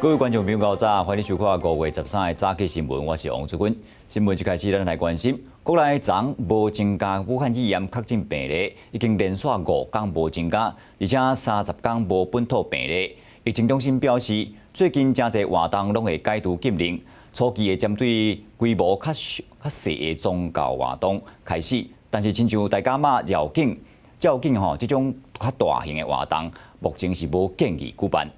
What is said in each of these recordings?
各位觀眾朋友早，歡迎收看5月13日早起新聞，我是王志軍。新聞一開始，咱來關心國內昨無增加武漢肺炎確診病例，已經連續5天無增加，而且30天無本土病例。疫情中心表示，最近誠濟活動攏會解除禁令，初期會針對規模較較細的宗教活動開始，但是親像大甲媽繞境、醮境吼，這種較大型的活動，目前是無建議舉辦。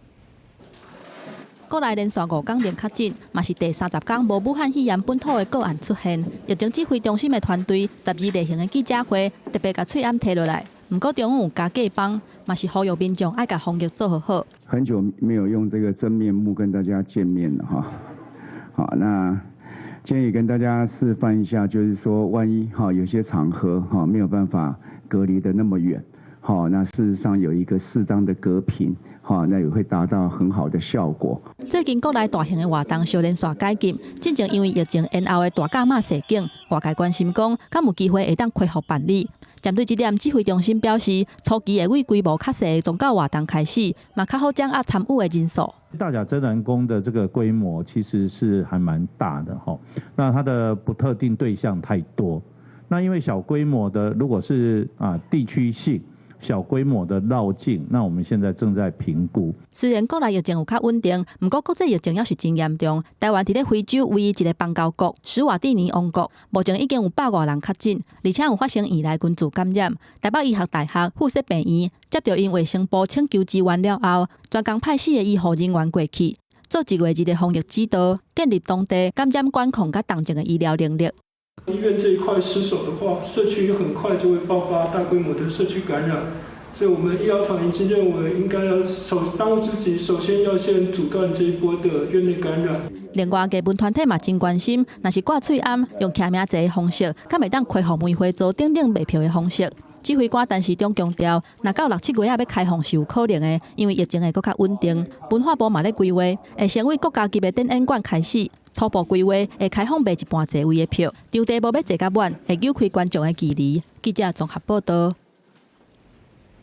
國內連續5天零確診，嘛是第30天無武漢肺炎本土的個案出現。疫情指揮中心的團隊12例行的記者會，特別共喙罨提落來。毋過中央有加價幫，嘛是呼籲民眾愛共防疫做好好。很久沒有用這個真面目跟大家見面了哈。好，那建議跟大家示範一下，就是說，萬一哈有些場合哈沒有辦法隔離得那麼遠。好，那事實上有一個適當的隔屏，好，那也會達到很好的效果。最近國內大型的活動相連續解禁，進前因為疫情延後的大甲媽踅境，外界關心講，敢有機會會當恢復辦理？針對這點，指揮中心表示，初期會為規模較細的宗教活動開始，嘛較好掌握參與的人數。大甲鎮瀾宮的這個規模其實是還蠻大的，吼，那它的不特定對象太多，那因為小規模的，如果是啊地區性。小規模的繞境，那我們現在正在評估。雖然國內疫情有較穩定，毋過國際疫情猶是真嚴重。台灣佇咧非洲唯一一个邦交國史瓦蒂尼王國，目前已經有百外人確診，而且有發生院內群聚感染。台北醫學大學附設病院接著𪜶衛生部請求支援了後，專工派四个醫護人員過去，做一月二的防疫指導，建立當地感染管控佮重症的醫療能力。醫院這一塊失守的話，社區很快就會爆發大規模的社區感染，所以我們醫療團已經認為應該要首當務之急，首先要先阻斷這一波的院內感染。另外，藝文團體嘛真關心，若是掛喙罨用簽名制的方式，敢會當恢復梅花座等等賣票的方式？指揮官陳時中強調，若到六七月仔欲開放是有可能的，因為疫情會閣較穩定。文化部嘛咧規劃，會先為國家級的展演館開始。初步規劃會開放賣一半座位的票，場地無欲坐較滿，會扭開觀眾的距離。記者綜合報道。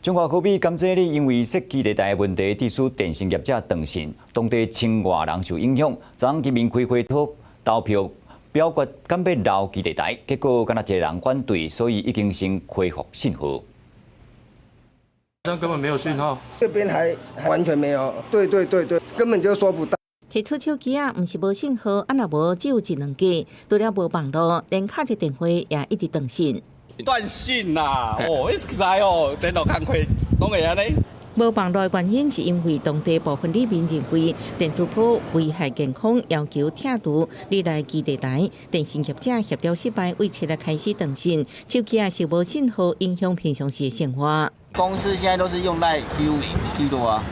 中華可比監這裡因為設基地台的問題，致使電信業者斷線，當地千外人受影響。昨昏人民開會投投票表決，敢欲留基地台，結果干焦一個人反對，所以已經先恢復信號。那根本沒有信號，這邊還完全沒有。對對對對，根本就收不到。提出手機仔，毋是無信號，啊若無只有一兩格，除了無網路，連敲一電話也一直斷線。斷線啦！哦，一直來哦，電腦工課攏會按呢。無網路的原因是因為當地部分里民認為電磁波危害健康，要求拆除里內基地台。電信業者協調失敗，為七日開始斷線，手機仔是無信號，影響平常時的生活。公司現在都是用 LINE 居多啊。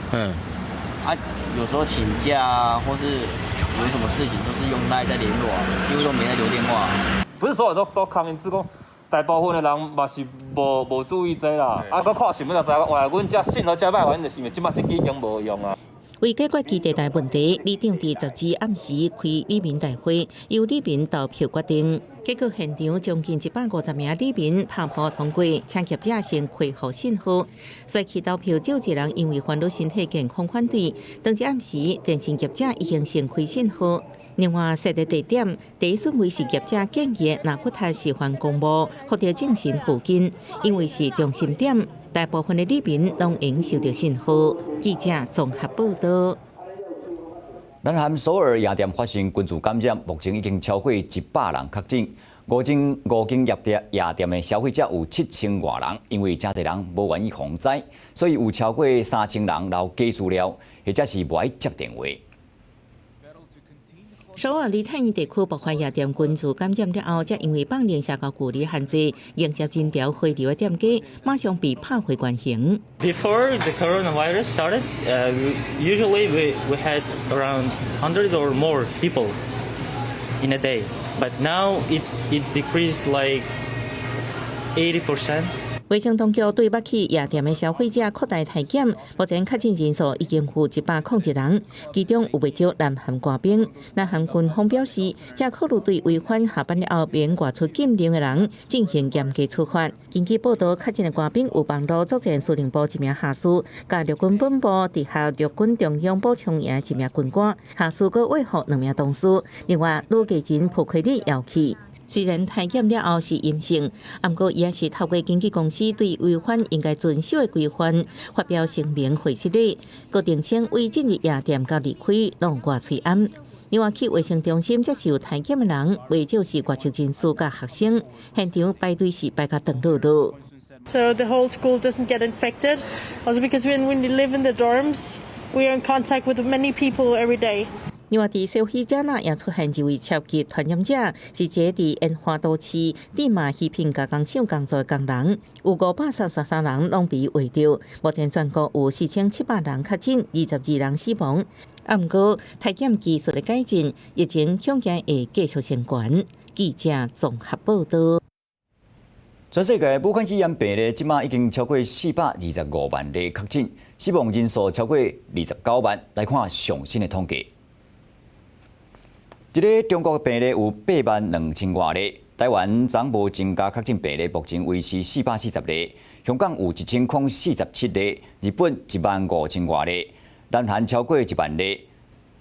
啊，有時候請假啊，或是有什麼事情，都是用 LINE 在聯絡啊，幾乎都沒在留電話。不是所有都都抗議，只講大部分的人嘛是無無注意這啦。啊，閣看新聞就知影，原來阮遮信號遮歹，原因就是因為這擺這支已經無用啊。為解決基地台問題，里長佇12暗時開里民大會，由里民投票決定。結果現場將近150名里民拍噗通過，請業者先恢復信號。隨去投票只有一人因為煩惱身體健康反對。當日暗時，電信業者已經先開信號。另外，設的地點第一順位是業者建議納骨塔示範公墓，福德正神附近，因為是中心點，大部分的里民攏會收著信號。記者綜合報道。南韓首爾夜店發生群聚感染，目前已經超過100人確診。五間夜店的消費者有7000外人，因為誠濟人無願意予知，所以有超過3000人留假資料，或者是無愛接電話。首爾梨泰院地區爆發夜店群聚感染了後，才因為放寬社交距離限制，迎接人潮回流的店家馬上被拍回原形。 Before the coronavirus started, usually we had around 100 or more people in a day, but now it decreased like 80%. 衛生當局對欲去夜店的消費者擴大體檢，目前確診人數已經有101人，其中有袂少南韓官兵。南韓軍方表示，正考慮對違反下班了後免外出禁令的人進行嚴格處罰。根據報道，確診的官兵有網路作戰司令部一名下士，佮陸軍本部直轄陸軍中央補充營一名軍官，下士閣慰撫兩名同事。另外，女藝人朴奎利也去。雖然體檢了後是陰性，毋過伊也是透過經紀公司對違反應該遵守的規範發表聲明回失禮，閣澄清未進入夜店佮離開攏掛喙罨。另外，去衛生中心接受體檢的人，袂少是外籍人士佮學生，現場排隊是排甲長嚕嚕。 So the whole school doesn't get infected, also because when we live in the dorms, we are in contact with many people every day. 另外，佇消費者那也出現一位超級傳染者，是一个佇延華都市芝麻魚片加工廠工作的工人，有533人攏被秽著。目前全國有4700人確診，22人死亡。啊，毋過體檢技術的改進，疫情恐驚會繼續升懸。記者綜合報道。全世界武漢肺炎病例，這馬已經超過425萬例確診，死亡人數超過29萬。來看上新的統計。佇咧中國病例有8萬2千外例，台灣昨無增加確診病例，目前維持440例。香港有1047例，日本1萬5千外例，南韓超過1萬例，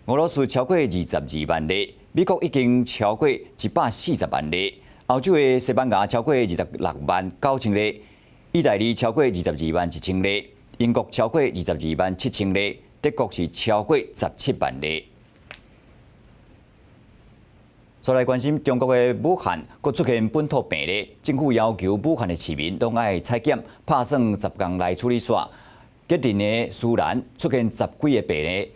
俄羅斯超過22萬例，美國已經超過140萬例，歐洲的西班牙超過26萬9千例，意大利超過22萬1千例，英國超過22萬7千例，德國是超過17萬例。再來關心中國的武漢，閣出現本土病例，政府要求武漢的市民攏愛採檢，拍算10工來處理煞。吉林的舒蘭出現十幾个病例，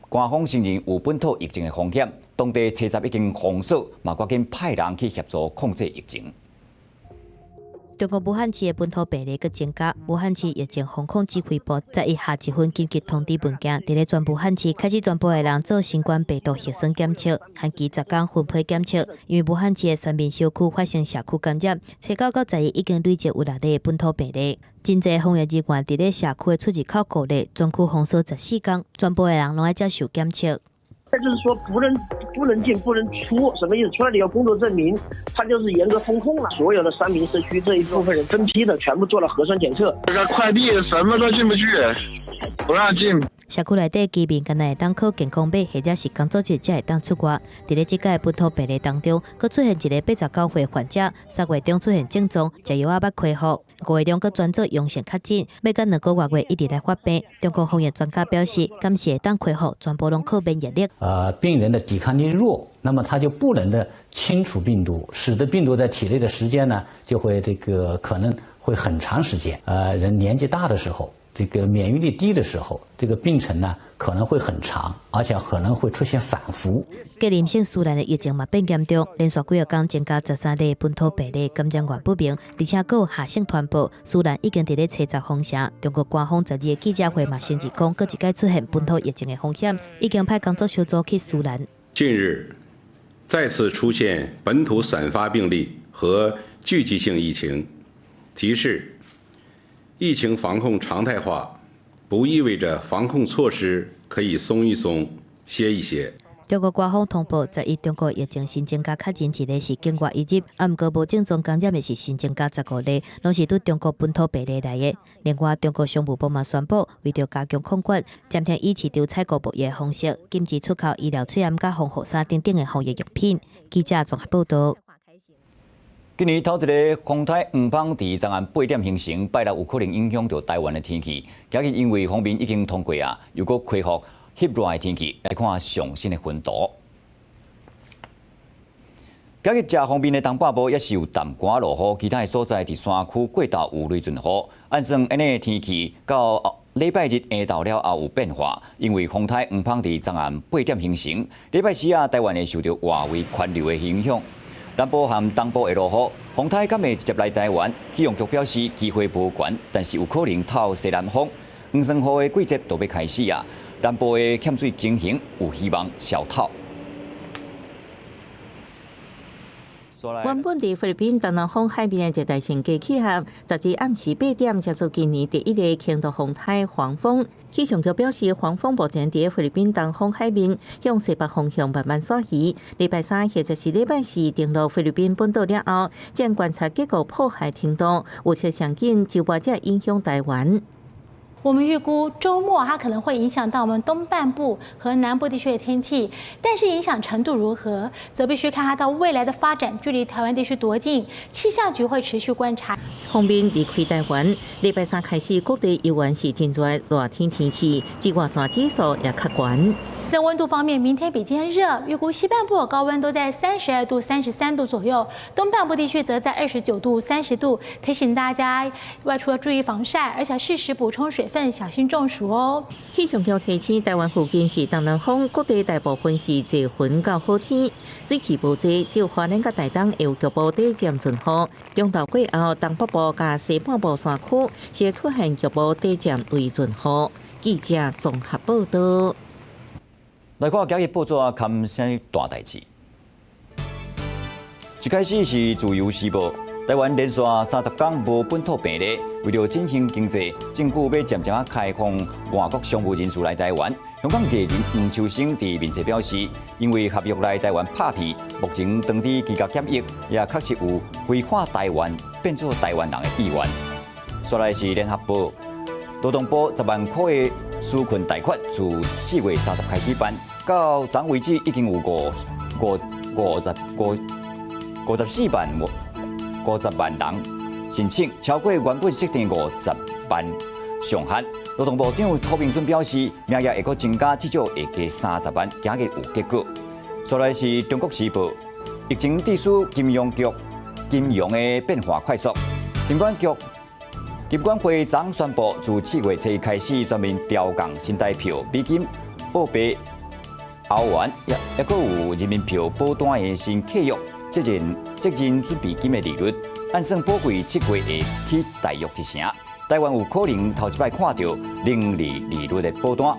官方承認有本土疫情的風險，當地初十已經封鎖，嘛趕緊派人去協助控制疫情。中國武漢市的本土病例閣增加，武漢市疫情防控指揮部11下一份緊急通知文件，佇咧全武漢市開始全部的人做新冠病毒核酸檢測，限期10工分批檢測。因為武漢市的三民小區發生社區感染，初九到十一已經累積有六例本土病例。真濟防疫人員佇咧社區的出入口顧慮，全區封鎖14工，全部的人攏愛接受檢測。那就是說不能進不能出，什麼意思？出來你要工作證明，他就是嚴格封控了。所有的三明社區這一部分人分批的全部做了核酸檢測。這個快遞什麼都進不去，不讓進。社區內底居民敢若會當靠健康碼或者是工作日才會當出外。佇咧這擺本土病例當中，閣出現一个89歲患者，3月中出現症狀，食藥仔捌恢復。5月中閣轉做陽性確診，欲到兩個外月一直來發病。中國防疫專家表示，敢是會當恢復，全部攏靠免疫力。病人的抵抗力弱，那麼他就不能的清除病毒，使得病毒在體內的時間呢，就會這個可能會很長時間。人年紀大的時候，這個免疫力低的時候，這個病程呢可能會很長，而且可能會出現反覆。吉林省舒蘭的疫情嘛變嚴重，連續幾個工增加13例本土病例感染源不明，而且閣有下省傳播。舒蘭已經佇咧初十封城。中國官方12日記者會嘛承認講，閣一擺出現本土疫情的風險，已經派工作小組去舒蘭。近日，再次出現本土散發病例和聚集性疫情，提示疫情防控常態化，不意味着防控措施可以鬆一鬆、歇一歇。中國官方通報，11中國疫情新增加確診一例是境外移入，啊，毋過無症狀感染的是新增加15例，攏是對中國本土病例來的。另外，中國商務部嘛宣布，為著加強控管，暫停以市場採購貿易的方式，禁止出口醫療喙罨佮防護衫等等的防疫用品。記者綜合報道。今年頭一个風颱黃蜂佇昨暗8點形成，拜六有可能影響著台灣的天氣。今日因為鋒面已經通過啊，又閣恢復翕熱的天氣，來看上新的雲圖。今日遮鋒面的東半部也是有淡寒落雨，其他的所在佇山區過晝有雷陣雨。按算按呢天氣到禮拜日下晝了後有變化，因為風颱黃蜂佇昨暗8點形成，禮拜四啊，台灣會受著外圍環流的影響。南部和東部會落雨，風颱敢會直接來台灣？氣象局表示機會無懸，但是有可能透西南風。黃酸雨的季節就欲開始啊！南部的欠水情形有希望消透。原本佇菲律賓東南方海面的熱帶性低氣壓，12暗時8點才做今年第一個輕度風颱黃蜂。氣象局表示，黃蜂目前佇菲律賓東方海面向西北方向慢慢徙移。禮拜三或者是禮拜四登陸菲律賓本島了後，將觀察結果破壞程度，預測上緊週末才影響台灣。我們預估週末它可能會影響到我們東半部和南部地區的天氣，但是影響程度如何，則必須看它到未來的發展，距離台灣地區多近。氣象局會持續觀察。鋒面離開台灣，禮拜三開始各地猶原是真熱熱天天氣，紫外線指數也較懸。在溫度方面，明天比今天熱，預估西半部高溫都在32度、33度左右，東半部地區則在29度、30度。提醒大家外出要注意防曬，而且適時補充水分，小心中暑哦。氣象局提醒，台灣附近是東南風，各地大部分是濟雲到好天，水汽無濟，只有花蓮佮台東會有局部短暫陣雨。中晝過後，東北部佮西半部山區會出現局部短暫微陣雨。記者綜合報道。來看今日報紙刊啥大代誌。一開始是《自由時報》，台灣連續30天無本土病例，為著振興經濟，政府欲漸漸仔開放外國商務人士來台灣。香港藝人黃秋生佇面冊表示，因為合約來台灣拍片，目前當地居家檢疫，也確實有規劃台灣變做台灣人的意願。煞來是聯合報，勞動部10萬塊的紓困貸款，自4月30開始辦，到昨為止已經有五五五十五54萬50萬人申請，超過原本設定50萬上限。勞動部長涂明順表示，明日會閣增加，至少會加30萬，今日有結果。煞來是中國時報，疫情致使金融局金融的變化快速，金管局。金管會昨宣布，自4月初開始全面調降新台票、美金、澳幣、歐元，抑閣有人民幣保單的新契約責任責任準備金的利率，按算保費7月會起大約一成。台灣有可能頭一擺看著零利利率的保單。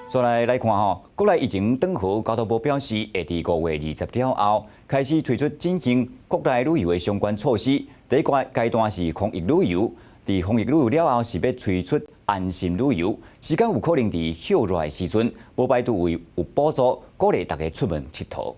煞來來看吼，國內疫情斷河，交通部表示會佇5月20了後開始推出振興國內旅遊的相關措施。第一個階段是防疫旅遊，佇防疫旅遊了後是欲推出安心旅遊，時間有可能佇歇熱的時陣，無排除為有補助，鼓勵大家出門𨑨迌。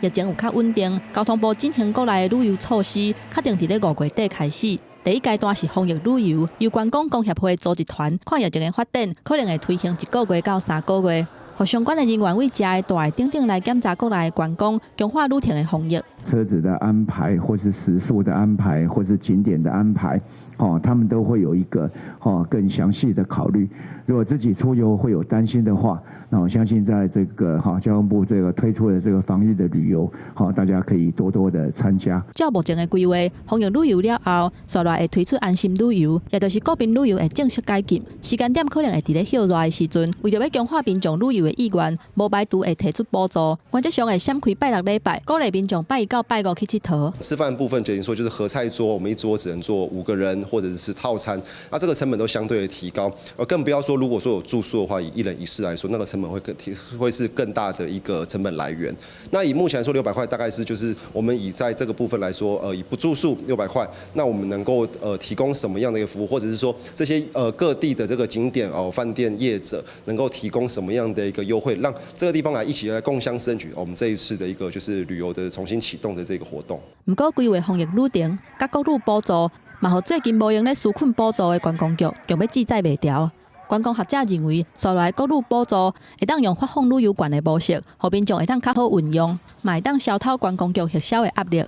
疫情有較穩定，交通部振興國內的旅遊措施，確定佇咧5月底開始。第一階段是防疫旅遊，由觀光工協會組織團，看疫情的發展，可能會推行一個月到3個月，予相關的人員對遮的大等等來檢查國內的觀光，強化旅程的防疫。車子的安排，或是食宿的安排，或是景點的安排，哦，他們都會有一個哦更詳細的考慮。如果自己出遊會有擔心的話，那我相信在這個哈交通部這個推出的這個防疫的旅遊，好，大家可以多多的參加。照目前的規劃，防疫旅遊了後，煞來會推出安心旅遊，也就是國民旅遊會正式解禁，時間點可能會佇咧歇熱的時陣。為著欲強化民眾旅遊的意願，無排除會提出補助，原則上會閃開拜六禮拜，鼓勵民眾拜一到拜五去𨑨迌。吃飯部分等於說就是合菜桌，我們一桌只能坐5個人，或者是吃套餐，那這個成本都相對的提高，而更不要說如果說有住宿的話，以一人一室來說，那個成本會更提，會是更大的一個成本來源。那以目前來說，600塊大概是就是我們以在這個部分來說，以不住宿600塊，那我們能夠提供什麼樣的一個服務，或者是說這些各地的這個景點哦飯店業者能夠提供什麼樣的一個優惠，讓這個地方來一起來共襄盛舉。我們這一次的一個就是旅遊的重新啟動的這個活動。毋過規劃防疫旅程，佮國旅補助，嘛予最近無閒咧紓困補助的觀光局，強欲志在袂牢。觀光學者認為，煞來國旅補助會當用發放旅遊券的模式，予民眾會當較好運用，嘛會當消透觀光局核銷的壓力。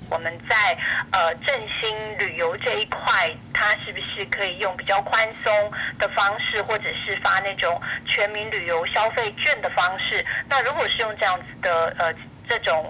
我們在振興旅遊這一塊，它是不是可以用比較寬鬆的方式，或者是發那種全民旅遊消費券的方式？那如果是用這樣子的這種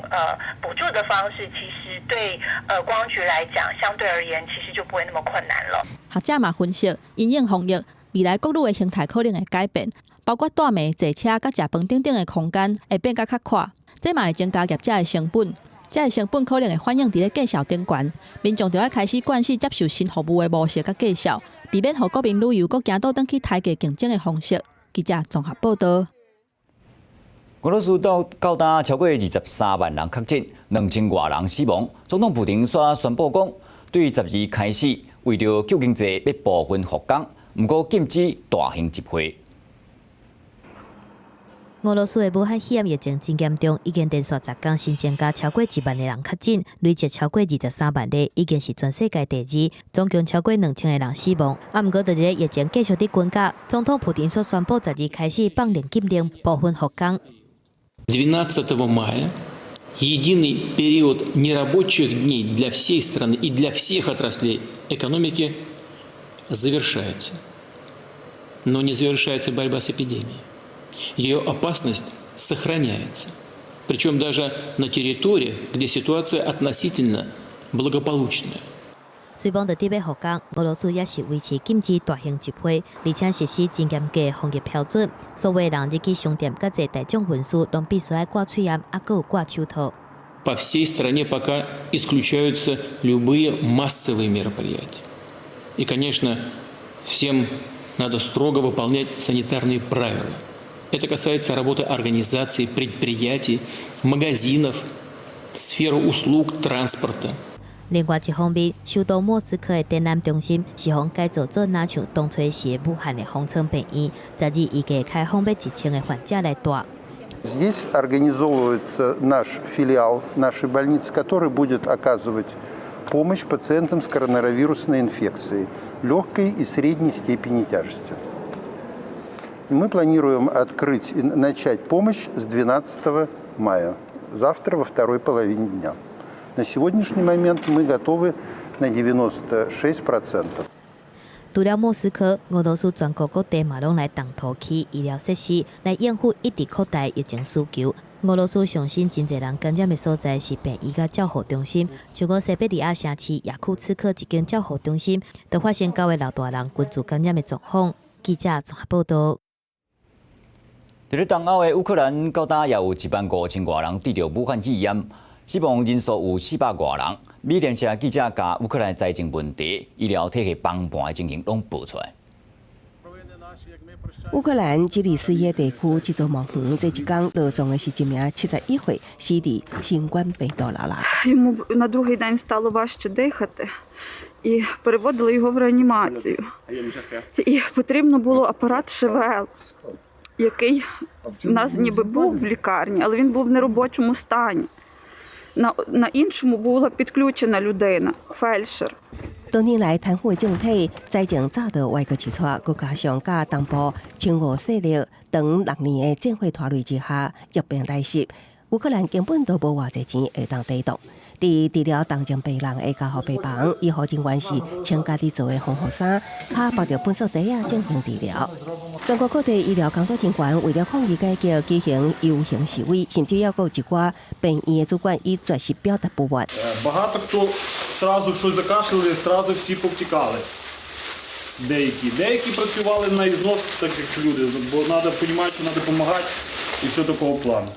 補助的方式，其實對觀光局來講，相對而言，其實就不會那麼困難了。學者嘛分析，因應防疫，未來國旅的形態可能會改變，包括帶暝坐車佮食飯等等的空間會變甲較闊，這嘛會增加業者的成本。這个成本可能會反映佇咧價數頂懸，民眾就愛開始慣勢接受新服務的模式佮價數，避免予國民旅遊閣行倒轉去抬價競爭的方式。記者綜合報導。俄羅斯到到今超過23萬人確診，2000外人死亡。總統普丁煞宣布講，對十二開始，為著救經濟，欲部分復工，毋過禁止大型集會。俄羅斯的武漢肺炎疫情真嚴重，已經連續10天新增加超過1萬个人確診，累計超過23萬例，已經是全世界第二。總共超過2000个人死亡。啊，毋過佇咧疫情繼續佇懸架，總統普丁煞宣布十二開始放令禁令，部分復工。 12 мая единый период нерабочих дней для всей страны и для всех отраслей экономики завершается. Но не завершается борьба с эпидемией. Ее опасность сохраняется. Причем даже на территориях, где ситуация относительно благополучная. 雖罔佇咧欲復工，俄羅斯也是維持禁止大型集會，而且實施真嚴格防疫標準。所有人入去商店、佮坐大眾運輸，攏必須愛掛喙罨，猶閣有掛手套。 По всей стране пока исключаются любые массовые мероприятия. И, конечно, всем надо строго выполнять санитарные правила. Это касается работы организаций, предприятий, магазинов, сферы услуг, транспорта. 另外一方面，首都莫斯科的展覽中心是予改造做若像當初時的武漢的方艙病院，十二預計開放欲1000个患者來蹛。 Здесь организовывается наш филиал нашей больницы, который будет оказывать помощь пациентам с коронавирусной инфекцией легкой и средней степени тяжести. Мы планируем открыть и начать помощь с 12 мая, завтра во второй половине дня. На сегодняшний момент мы готовы на 96%. 除了莫斯科，俄羅斯全國各地嘛攏來動土起醫療設施，來應付一直擴大疫情需求。俄羅斯上新真濟人感染的所在是病院佮照護中心，像講西伯利亞城市雅庫茨克一間照護中心，就發生九个老大人群聚感染的狀況。記者綜合報道。佇咧東歐的烏克蘭，到今也有1萬5千外人得著武漢肺炎，死亡人數有400外人。美聯社記者共烏克蘭財政問題、醫療體系崩盤的情形攏報出來。烏克蘭基里斯耶地區這座墓園，這一工落葬的是一名71歲死佇新冠病毒老人。 Йому на другий день стало важче дихати, і переводили його в реанімацію. І потрібно було апарат ШВЛ, який в нас ніби був в лікарні, але він був в неробочому стані. На іншому була підключена людина, фельдшер. 多年來貪腐的政體，財政早就歪閣一撮，閣加上佮東部親俄勢力長6年的戰火拖累之下，疫病來襲，烏克蘭根本就無偌濟錢會當抵擋。佇治療重症病人的加護病房，醫護人員是穿家己做的防護衫，跤縛著糞掃袋仔進行治療。全國各地醫療工作人員為了抗議改革，舉行遊行示威，甚至猶閣有一寡病院的主管以絕食表達不滿。 Багато хто сразу щось закашляли, сразу всі повтікали. Деякі. Деякі працювали на износ, так як люди, бо надо понімать, що надо помагать і все такого плану.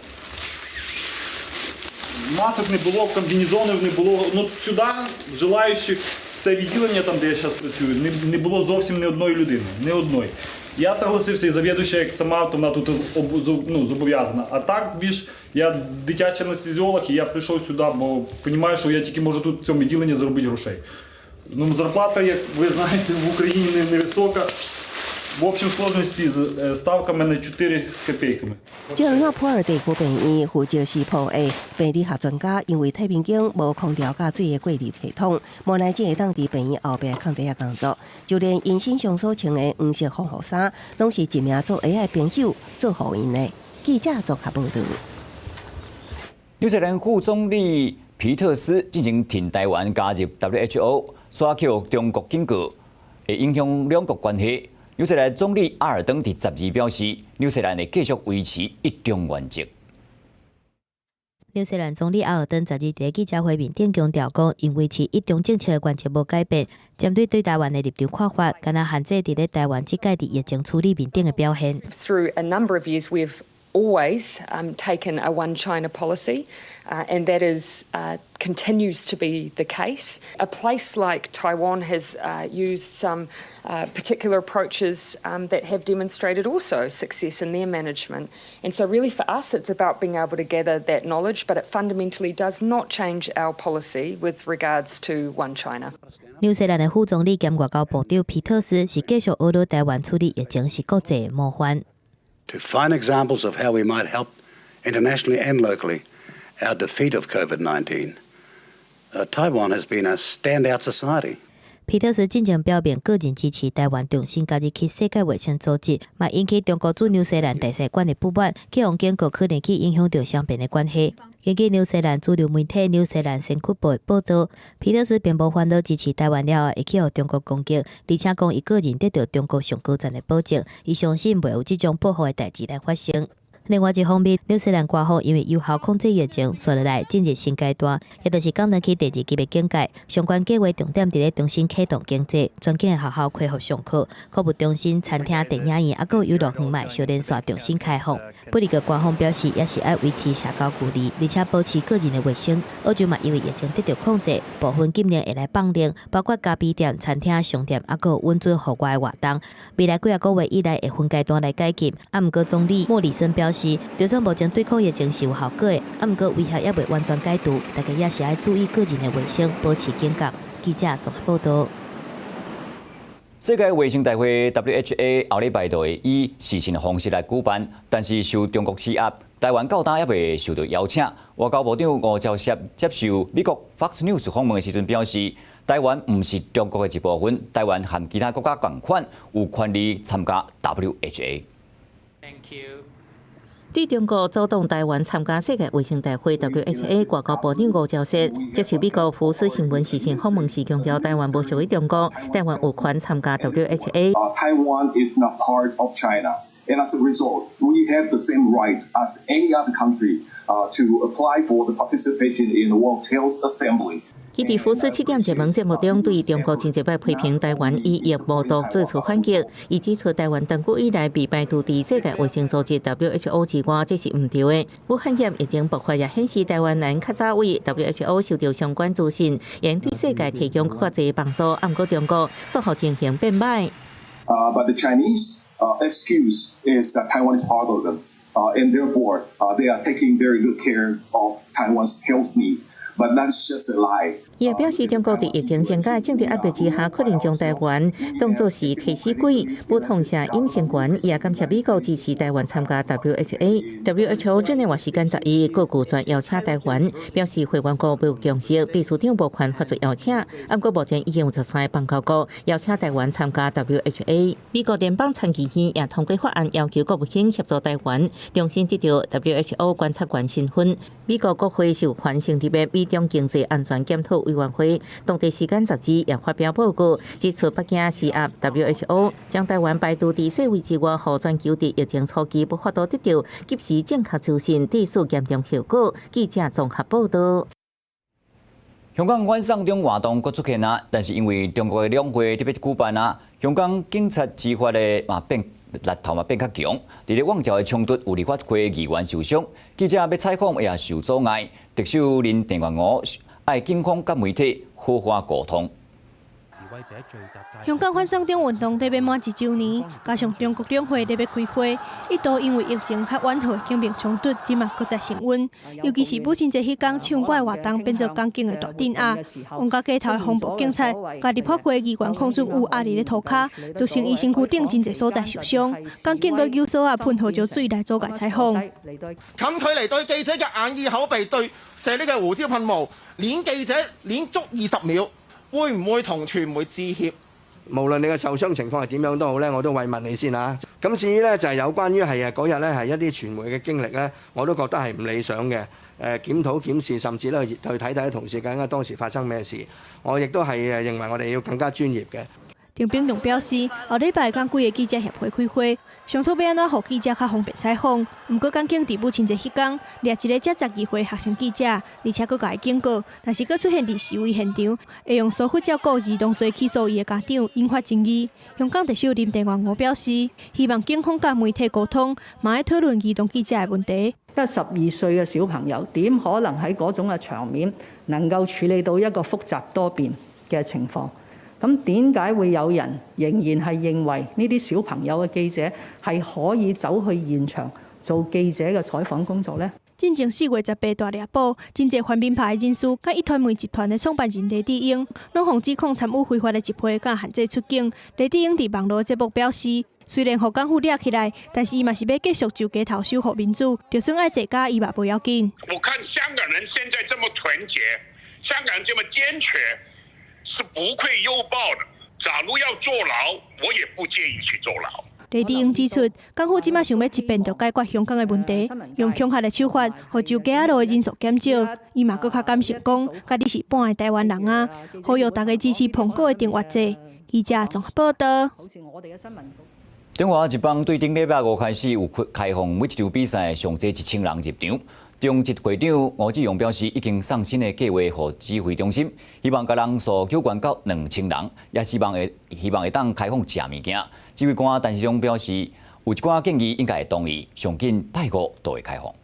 Масок не було, комбінезонів не було. Ну, сюда желающих в це відділення, там, де я сейчас працюю, не було зовсім ні одної людини. Ні одної. Я согласився, і завідуюча, як сама, то вона тут ну, зобов'язана. А так більш я дитячий анестезіолог, і я прийшов сюда, бо понімаю, що я тільки можу тут в цьому відділенні заробить грошей. Ну, зарплата, як ви знаєте, в Україні невисока. В общей сложности ставка в мене 4 з копійками. 這個普爾地區病院負責死抱的病理學專家，因為太平間無空調佮水的過濾系統，無奈只會當佇病院後壁空地仔工作。就連𪜶身上所穿的黃色防護衫，攏是一名做鞋仔的朋友做予𪜶的。記者綜合報導。紐西蘭副總理皮特斯進前挺台灣加入 WHO，煞予中國警告，會影響兩國關係。紐西蘭總理阿爾登佇12表示，紐西蘭會繼續維持一中原則。紐西蘭總理阿爾登十二佇記者會面頂強調講，𪜶維持一中政策的原則無改變，針對對台灣的立場看法，敢若限制佇咧台灣這屆佇疫情處理面頂的表現。 Through a number of years, we've Always taken a one China policy, and that is continues to be the case. A place like Taiwan has used some particular approaches that have demonstrated also success in their management. And so, really, for us, it's about being able to gather that knowledge, but it fundamentally does not change our policy with regards to one China. 紐西蘭的副總理兼外交部長皮特斯是繼續呵咾臺灣處理疫情是國際的模範。 To find examples of how we might help internationally and locally our defeat of COVID-19, Taiwan has been a standout society. 皮特斯進前表明個人支持臺灣重新加入去世界衛生組織，嘛引起中國駐紐西蘭大使館的不滿，去予警告可能去影響著雙邊的關係。根據紐西蘭主流媒體《紐西蘭先驅報》的報導，皮特斯並無煩惱支持臺灣了後會去予中國攻擊，而且講伊個人得著中國上高層的保證，伊相信袂有這種報復的代誌來發生。另外一方面，紐西蘭官方因為有效控制疫情，紲落來進入新階段，也就是降轉去第二級的警戒。相關計劃重點佇咧重新啟動經濟，全境的學校恢復上課，購物中心、餐廳、電影院，抑閣有遊樂園嘛小連續重新開放。不過官方表示，也是愛維持社交距離，而且保持個人的衛生。澳洲嘛，因為疫情得著控制，部分禁令會來放寬，包括咖啡店、餐廳、商店，抑閣允准戶外活動。未來幾仔個月以來會分階段來解禁。啊，毋過總理莫里森表示，就算目前對抗疫情是有效果的，啊，毋過威脅猶未完全解除，大家也是愛注意個人的衛生，保持警覺。記者綜合報導。世界衛生大會 WHA 後禮拜就會以視訊方式來舉辦，但是受中國施壓，台灣到今猶未受到邀請。外交部長吳釗燮接受美國 Fox News 訪問的時陣表示，台灣毋是中國的一部分，台灣和其他國家仝款，有權利參加 WHA。 Thank you. 對中國阻擋台灣參加世界衛生大會 （WHA），外交部長吳釗燮接受美國福斯新聞視訊訪問時強調，台灣無屬於中國，台灣有權參加 WHA。 Taiwan is not part of China, and as a result, we have the same rights as any other country to apply for the participation in the World Health Assembly. 伊佇福斯七點熱門節目中對中國真濟擺批評台灣以疫謀獨做出反擊。伊指出台灣長久以來被排除佇世界衛生組織 WHO 之外，這是毋對的。武漢肺炎疫情爆發也顯示台灣人較早為 WHO 收著相關資訊，會對世界提供較濟幫助。毋過中國說予情形變歹。 But the Chinese excuse is that Taiwan is part of them, and therefore they are taking very good care of Taiwan's health need. But that's just a lie. 伊也表示，中國佇疫情增加政治壓力之下，可能將台灣當作是替死鬼，不通下隱形冠。也感謝美國支持台灣參加 WHA。WHO 日內瓦時間11閣拒絕邀請台灣，表示會員國未有共識，秘書長無權發出邀請。毋過目前已經有13个邦交國邀請台灣參加 WHA。美國聯邦參議院也通過法案，要求國務卿協助台灣重新得著 WHO 觀察員身份。美國國會授權成立的美中經濟安全檢討委員會，當地時間12也發表報告，指出北京施壓 WHO 將台灣排除佇世衛之外，予全球佇疫情初期無法度得著及時正確資訊，致使嚴重後果。記者綜合報導。香港反送中活動閣出現啊，但是因為中國的兩會特別舉辦啊，香港警察執法的嘛變力頭嘛變較強，佇咧旺角的衝突有立法會議員受傷，記者欲採訪也受阻礙，特首林鄭月娥愛警方佮媒體好好溝通。香港反送中運動咧欲滿一週年，加上中國兩會咧欲開會，一度因為疫情較緩和警民衝突，這馬閣再升溫。尤其是母親節彼工，唱歌的活動變做港警的大鎮壓，旺角街頭的防暴警察，共立法會議員鄺俊宇壓佇咧塗跤，造成伊身軀頂真濟所在受傷。港警閣扭索仔噴胡椒水來阻礙採訪。近距離對記者嘅眼耳口鼻對射呢個胡椒噴霧，攆記者攆足20秒。會唔會同傳媒致歉？無論你嘅受傷情況係點樣都好咧，我都慰問你先嚇。咁至於咧就係有關於係嗰日咧係一啲傳媒嘅經歷咧，我都覺得係唔理想嘅。檢討檢視，甚至咧去睇睇同事究竟當時發生咩事。我亦都係認為我哋要更加專業嘅。特林炳雄表示，後禮拜佮幾个記者協會開會，商討欲按怎予記者較方便採訪。毋過，港警佇母親節彼工掠一个才12歲學生記者，而且閣共伊警告，若是閣出現佇示威現場，會用疏忽照顧兒童罪起訴伊的家長，引發爭議。香港特首林鄭月娥表示，希望警方佮媒體溝通，嘛愛討論兒童記者的問題。因為12歲嘅小朋友點可能喺嗰種嘅場面能夠處理到一個複雜多變嘅情況？咁點解會有人仍然係認為呢啲小朋友嘅記者係可以走去現場做記者嘅採訪工作呢？進前4月18大獵捕，真濟泛民派人士佮壹傳媒集團的創辦人黎智英，攏予指控參與非法的集會佮限制出境。黎智英佇網路節目表示，雖然予港府掠起來，但是伊嘛是欲繼續就街頭守護民主，就算愛坐監，伊嘛無要緊。我看香港人現在這麼團結，香港人這麼堅決，是不會有報的。假如要坐牢，我也不介意去坐牢。黎智英指出，港府這馬想欲一遍就解決香港的問題，用恐嚇的手法，予周街仔路的人數減少。伊嘛閣較敢想講，家己是半个台灣人啊，呼籲大家支持蘋果的訂閱制。記者綜合報道。中華職棒對頂禮拜五開始有開放每一場比賽上濟1000人入場。中職會長吳志榮表示，已經送新的計劃予指揮中心，希望共人數加懸到2000人，也希望會當開放食物件。指揮官陳時中表示，有一寡建議應該會同意，上緊拜五就會開放。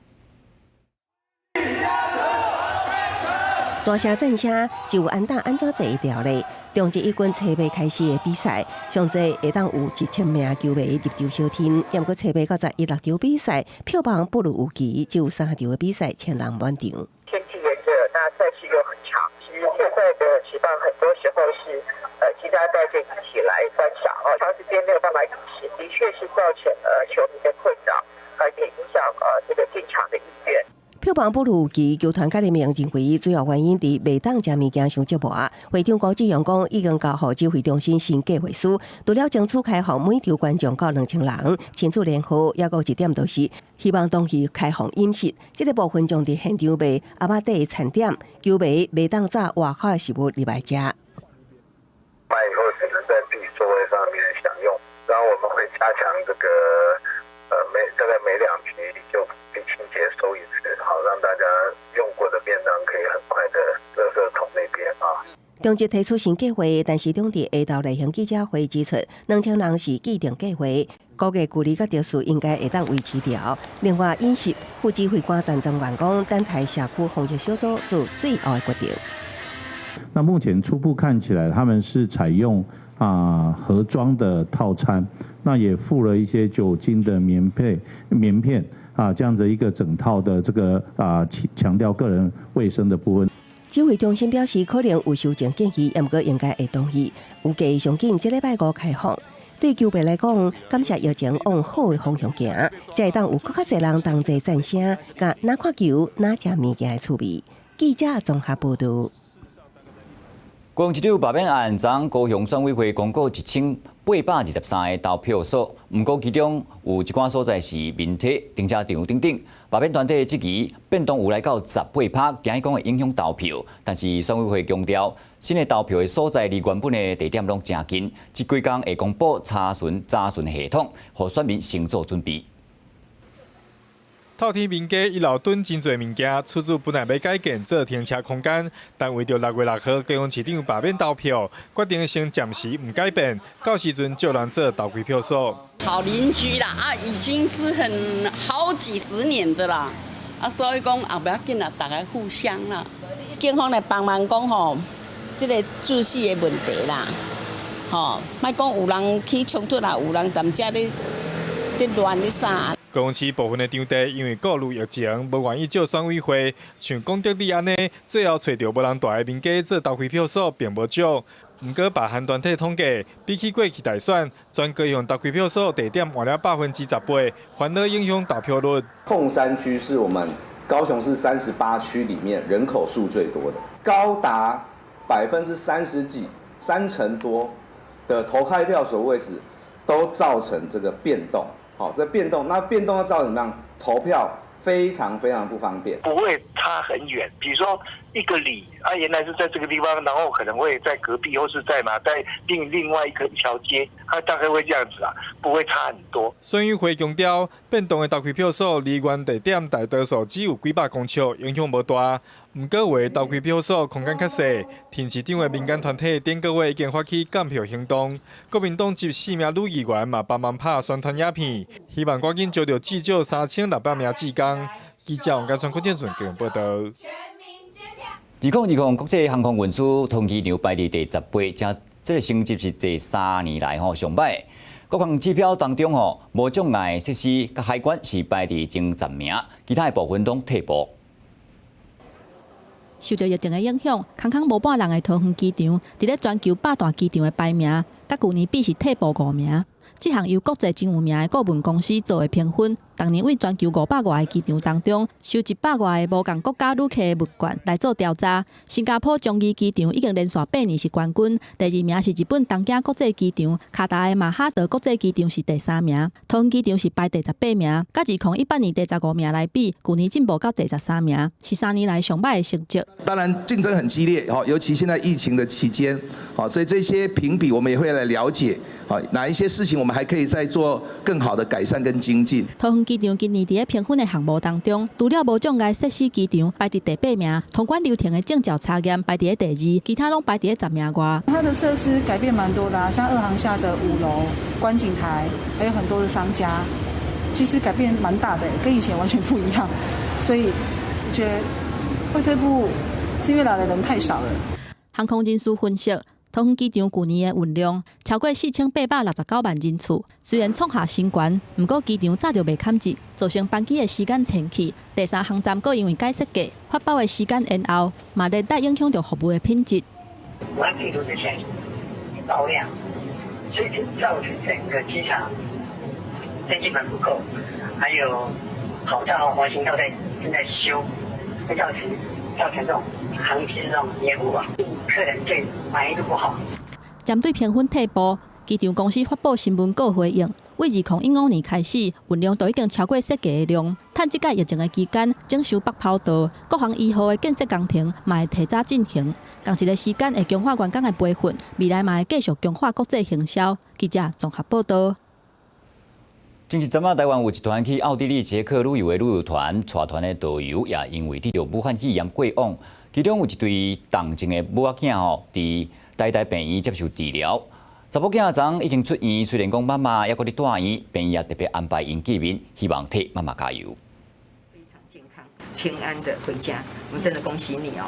大聲讚聲，就有按當按怎坐會牢咧？中職一軍初八開始的比賽，上濟會當有1000名球迷入場收聽。毋過初八到11六場比賽，票房不如預期，只有三場的比賽千人滿場。天氣炎熱，那賽事又很長。其實現在的職棒很多時候是，全家帶著一起來觀賞哦，長時間沒有辦法飲食，的確是造成球迷的困擾，也影響這個進場的意願。票房不如預期，球團佮聯盟認為主要原因佇袂當食物件傷折磨。會長郭志陽講，已經交予指揮中心新計劃書，除了爭取開放每場觀眾到2000人，親子聯合，猶閣有一點就是希望當局開放飲食，這个部分將佇現場賣鴨仔底的餐點，球迷袂當炸外口的食物入來食。買以後只能在自己座位上面享用，然後我們會加強這個，大概每兩局就清潔收一次，好讓大家用過的便當可以很快的垃圾桶那邊啊。中職提出新計劃，但是中佇下晝例行記者會指出，2000人是既定計劃，估計距離佮秩序應該會當維持牢。另外，飲食副指揮官陳宗元講，等待社區防疫小組做最後的決定。那目前初步看起來，他們是採用盒裝的套餐，那也附了一些酒精的棉片啊，這樣子一個整套的這個強調個人衛生的部分。指揮中心表示，可能有修正建議，毋過應該會同意。預計上緊這禮拜五開放。對球迷來講，感謝疫情往好的方向行，才會當有閣較濟人同齊讚聲，佮若看球、若食物件的趣味。記者綜合報導。高雄市長罷免案，昨高雄選委會公告1823个投票所，毋過其中有一寡所在是民體、停車場等等。罷免團體質疑變動有來到18%，驚講會影響投票。但是選委會強調，新的投票的所在離原本的地點攏誠近，這幾工會公布查詢系統，予選民先做準備。透天民家一樓囤真濟物件，厝主本來欲改建做停車空間，但為著6月6號高雄市長罷免投票，決定先暫時毋改變，到時陣借人做投開票所。好鄰居啦，啊，已經是很好幾十年的啦，啊，所以講也無要緊啦，大家互相啦，警方來幫忙講吼，這個秩序的問題啦，吼，莫講有人起衝突啦，有人踮遮咧咧亂咧啥。高雄市部分的場地因為顧慮疫情，無願意借選委會，像廣德里按呢，最後揣著無人蹛的民家做投開票所，並無少。毋過，罷韓團體統計，比起過去大選，全高雄投開票所地點換了18%，反而影響投票率。鳳山區是我們高雄市38區裡面人口數最多的，高達30%幾，三成多的投開票所位置都造成這個變動。好，這變動，那變動要造成怎麼樣？投票非常非常不方便，不會差很遠。比如說一個里啊，原來是在這個地方，然後可能會在隔壁或是在哪，在另外一條街，它大概會這樣子啊，不會差很多。選委會強調，變動的投開票所離原地點大多數只有幾百公尺，影響無大。毋過有的投開票所空間較細，田市長的民間團體頂個月已經發起監票行動。國民黨籍四名女議員嘛幫忙拍宣傳影片，希望趕緊招著至少3600名志工。記者王家川郭建順報道。2020國際航空運輸桃園機場排佇第18，這個成績是這3年來吼上䆀。各項指標當中吼，無障礙設施佮海關是排佇前10名，其他的部分攏退步。受著疫情的影響，空空無半人的桃園機場，佇咧全球百大機場的排名，佮舊年比是退步5名。這項由國際真有名的顧問公司做的評分，逐年對全球500外个機場當中，收100外个無仝國家旅客的問卷來做調查。新加坡樟宜機場已經連續8年是冠軍，第二名是日本東京國際機場，卡達的馬哈德國際機場是第三名，桃園機場是排第18名，佮2018年第15名來比，舊年進步到第13名，是3年來上䆀的成績。當然競爭很激烈，尤其現在疫情的期間，所以這些評比我們也會來了解。好，哪一些事情我們還可以再做更好的改善跟精進？桃園機場今年佇咧評分的項目當中，除了無障礙設施機場排佇第八名，通關流程的證照查驗排佇咧第二，其他攏排佇咧10名外。它的設施改變蠻多的啊，像二航廈的5樓觀景台，還有很多的商家，其實改變蠻大的，跟以前完全不一樣。所以我覺得會退步，是因為來的人太少了。航空人士分析，桃園機場舊年的運量超過4869萬人次，雖然創下新高，毋過機場早就袂堪擠，造成班機的時間延去。第三航站閣因為改設計，發包的時間延後，嘛連帶影響著服務的品質。武漢病毒之前爆量，所以就造成整個機場登機門不夠，還有跑道滑行道在正在修，會造成這種航機這種延誤啊，客人對滿意度不好。針對評分退步，機場公司發布新聞稿回應，對2015年開始，運量都已經超過設計的量。趁這屆疫情的期間，整修北跑道，各項醫護的建設工程嘛會提早進行。仝一个時間會強化員工的培訓，未來嘛會繼續強化國際行銷。記者綜合報道。前一陣仔，台灣有一團去奧地利捷克旅遊的旅遊團，帶團的導遊也因為得著武漢肺炎過往，其中有一對重症的母仔囝吼，佇台大病院接受治療。查某囝昨已經出院，雖然講媽媽猶閣佇住院，病院也特別安排𪜶見面，希望替媽媽加油。非常健康、平安的回家，我們真的恭喜你哦！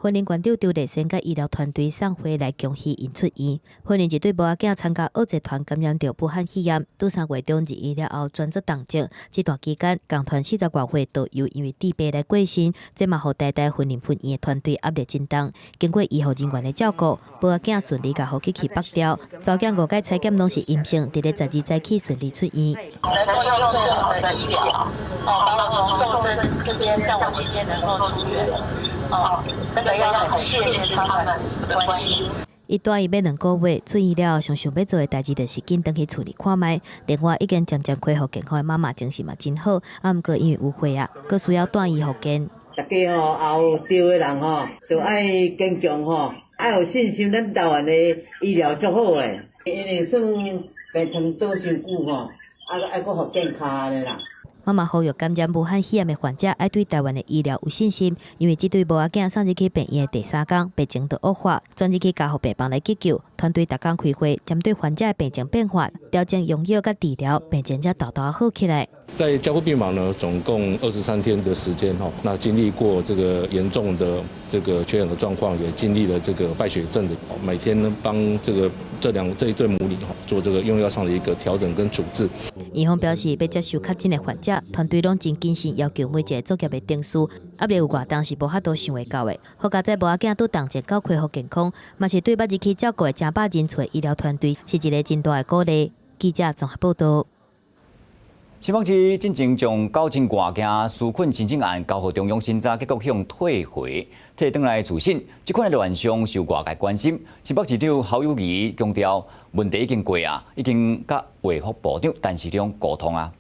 雲林縣長周麗仙佮醫療團隊送花來恭喜𪜶出院。雲林一對母仔囝參加澳捷團感染著武漢肺炎，拄3月中入院了後轉做重症。這段期間，仝團40外歲導遊因為治病來過身，這嘛予台大雲林分院的團隊壓力真重。經過醫護人員的照顧，母仔囝順利共呼吸器拔掉，查某囝五擺採檢攏是陰性，佇咧12早起順利出院。能夠用最好的醫療，哦，把我從重症這邊讓我今天能夠出院。哦，真的要很謝謝他們的關心。伊蹛院欲2個月，出院了後，上想欲做的代誌就是緊轉去厝裡看覓。另外，已經漸漸恢復健康的媽媽精神嘛真好，啊，毋過因為有血壓，閣需要蹛院復健。大家吼，後著的人吼，就愛堅強吼，愛有信心，咱台灣的醫療足好的，因為算病床倒傷久吼，啊愛閣復健康的啦。媽媽呼籲感染武漢肺炎的患者愛對台灣的醫療有信心，因為這對母仔囝送入去病院的第三工，病情就惡化，轉入去加護病房來急救。團隊逐工開會，針對患者的病情變化，調整用藥佮治療，病情才沓沓好起來。在加護病房呢，總共23天的時間哈，那經歷過這個嚴重的這個缺氧的狀況，也經歷了這個敗血症的，每天呢幫這個這兩這一對母女哈做這個用藥上的一個調整跟處置。院方表示，欲接受確診的患者，團隊攏真謹慎，要求每一個作業的程序，壓力有偌重是無法度想會到的。好佳哉母仔囝拄重症到恢復健康，嘛是對捌入去照顧的成百人次的醫療團隊是一個真大的鼓勵。記者綜合報道。新北市進前將9000外件紓困申請案交予中央審查，結果予退回，退轉來自審，這款的亂象受外界關心。新北市長侯友宜強調，問題已經過啊，已經佮衛福部長陳時中溝通啊。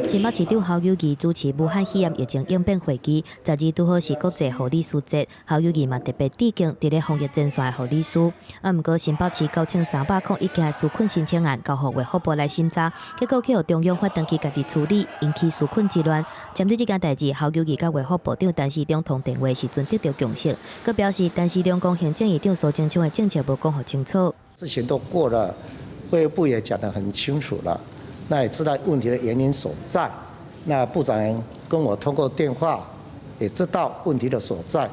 新北市長侯友宜主持武漢肺炎疫情應變會議，12拄好是國際護理師節，侯友宜嘛特別致敬佇咧防疫前線的護理師。啊，毋過新北市9301件的紓困申請案交予衛福部來審查，結果去予中央發轉去家己處理，引起紓困之亂。針對這件代誌，侯友宜佮衛福部長陳時中通電話時陣得著共識，閣表示陳時中講行政院長蘇貞昌的政策無講予清楚。事情都過了，衛福部也講得很清楚了。那也知道問題的原因所在，那部長跟我通過電話，也知道問題的所在。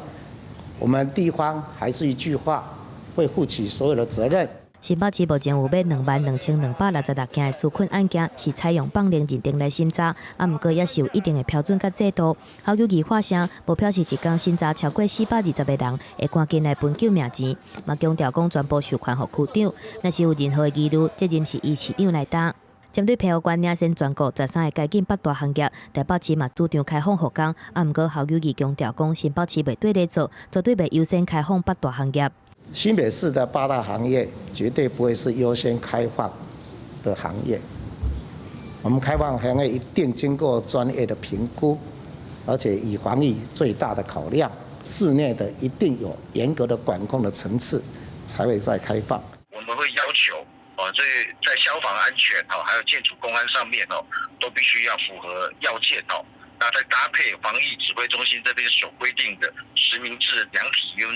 我們地方還是一句話，會負起所有的責任。新北市目前有欲22,266件的紓困案件，是採用放靈認定來審查，啊，毋過也是有一定的標準佮制度。侯友宜發聲，無表示一工審查超過420個人，會趕緊來分救命錢，嘛強調講全部授權予區長，若是有任何的疑慮，責任是伊市長來擔。針對澎湖縣領先全國13个解禁八大行業，台北市嘛主張開放復工，啊，毋過侯友宜強調講，新北市袂綴咧做，絕對袂優先開放八大行業。新北市的八大行業絕對不會是優先開放的行業，我們開放行業一定經過專業的評估，而且以防疫最大的考量，室內的一定有嚴格的管控的層次，才會再開放。我們會要求。哦，這在消防安全哦，還有建築工安上面哦，都必須要符合要件哦。那再搭配防疫指揮中心這邊所規定的實名制、量體溫、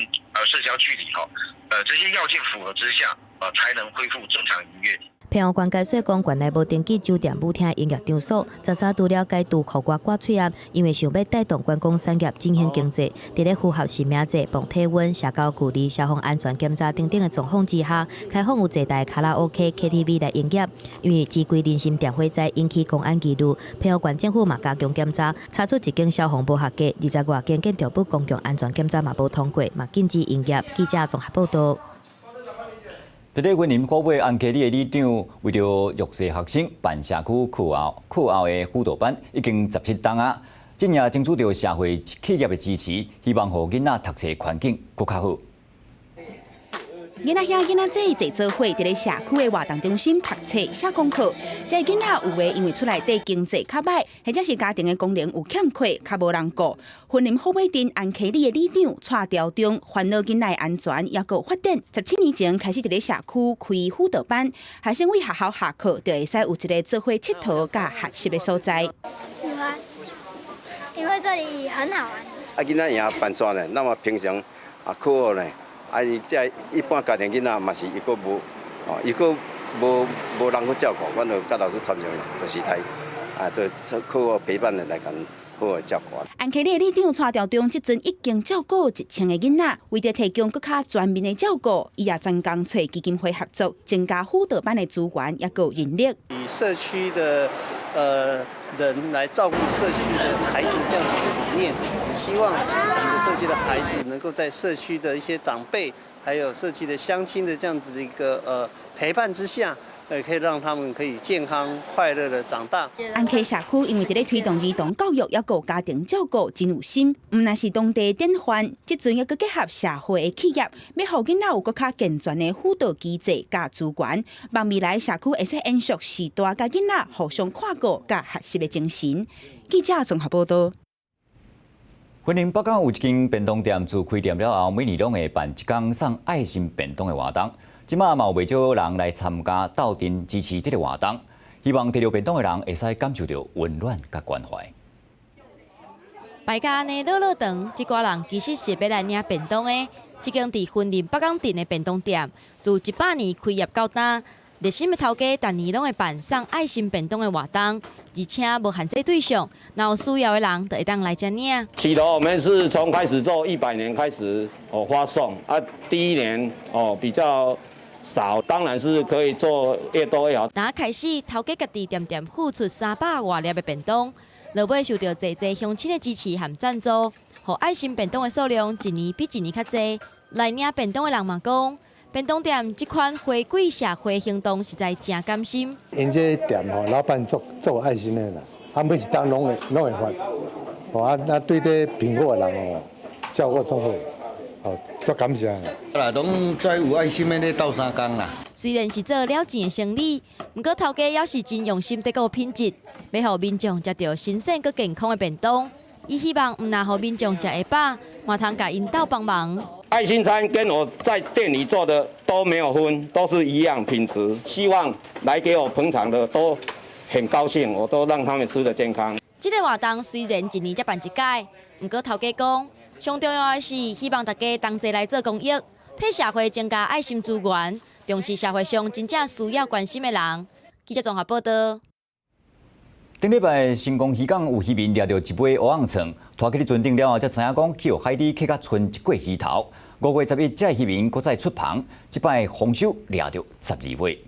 社交距離哈，這些要件符合之下，才能恢復正常營業。澎湖縣解說講，縣內無登記酒店、舞廳營業場所，13除了解除戶外掛喙罨，因為想欲帶動觀光產業振興經濟，佇咧符合實名制、磅體溫、社交距離、消防安全檢查等等的狀況之下，開放有坐台卡拉 OK、KTV 來營業。因為秭歸人參店火災引起公安疑慮，澎湖縣政府嘛加強檢查，查出一間消防無合格，20外間建築物公共安全檢查嘛無通過，嘛禁止營業。記者綜合報道。佇咧雲林虎尾安溪里的里長為著弱勢學生辦社區課後的輔導班，已經17冬啊！這也爭取著社會企業的支持，希望予囡仔讀冊環境閣較好。囡仔兄囡仔姊坐做伙，佇咧社區的活動中心讀冊寫功課。這个囡仔有的因為厝內底經濟較䆀，或者是家庭的功能有欠缺，較無人顧。雲林虎尾鎮安溪里的里長蔡朝忠煩惱囡仔的安全，抑閣發展。17年前開始佇咧社區開輔導班，學生為學校下課就會使有一个做伙𨑨迌佮學習的所在。喜歡，因為這裡很好玩。啊，囡仔營辦煞呢，那麼平常啊課後呢？啊，伊這一般家庭囡仔嘛是伊閣無，哦，伊閣無人去照顧，阮就佮老師參詳，就是來啊，就課後陪伴的來共好好照顧。安溪里的里長蔡朝忠，這陣已經照顧1000個囡仔，為著提供閣較全面的照顧，伊也專工揣基金會合作，增加輔導班的資源，抑閣人力。以社區的人來照顧社區的孩子這樣子的理念，希望我們的社區的孩子能夠在社區的一些長輩，還有社區的鄉親的這樣子的一個陪伴之下，可以讓他們可以健康快樂的長大。安溪社區因為佇咧推動兒童教育，抑閣家庭照顧真有心，毋但是當地典範，這陣抑閣結合社會的企業，欲予囡仔有閣較健全的輔導機制佮資源，望未來社區會使延續序大佮囡仔互相看顧佮學習的精神。記者綜合報道。雲林北港有一間便當店，自開店了後，每年攏會辦一工送愛心便當的活動。這馬嘛有袂少人來參加鬥陣支持這个活動，希望提著便當的人會使感受著溫暖佮關懷。排甲按呢落落長，這寡人其實是欲來領便當的。這間佇雲林北港鎮的便當店，自100年開業到今，熱心的頭家逐年攏會辦送愛心便當的活動，而且無限制對象，若有需要的人就會當來遮領。起頭我們是從開始做100年開始哦發送啊，第一年哦比較少，當然是可以做越多越好。打開始，頭家家己恬恬付出300外粒的便當，落尾受著濟濟鄉親的支持和贊助，予愛心便當的數量一年比一年較濟。來領便當的人嘛講，便當店這款回饋社會行動實在誠感心。𪜶這店吼，老闆足足有愛心的啦，啊每一冬攏會發，哦啊啊對這貧苦的人吼，照顧足好，哦足感謝。啦，攏遮有愛心的咧鬥相共啦。雖然是做了錢的生意，毋過頭家猶是真用心佇顧品質。欲予民眾食著新鮮閣健康的便當。伊希望毋但予民眾食會飽，嘛通共𪜶鬥幫忙。愛心餐跟我在店裡做的都沒有分，都是一樣品質。希望來給我捧場的都很高興，我都讓他們吃得健康。這个活動雖然一年才辦一擺，毋過頭家講，上重要的是希望大家同齊來做公益，替社會增加愛心資源，重視社會上真正需要關心的人。記者綜合報道。頂禮拜成功漁港有漁民掠著一尾蚵仔鯳，拖去船頂了後，才知影講去予海豬啃甲賰一塊魚頭。5月11，這个漁民閣再出帆，這擺豐收掠著12尾。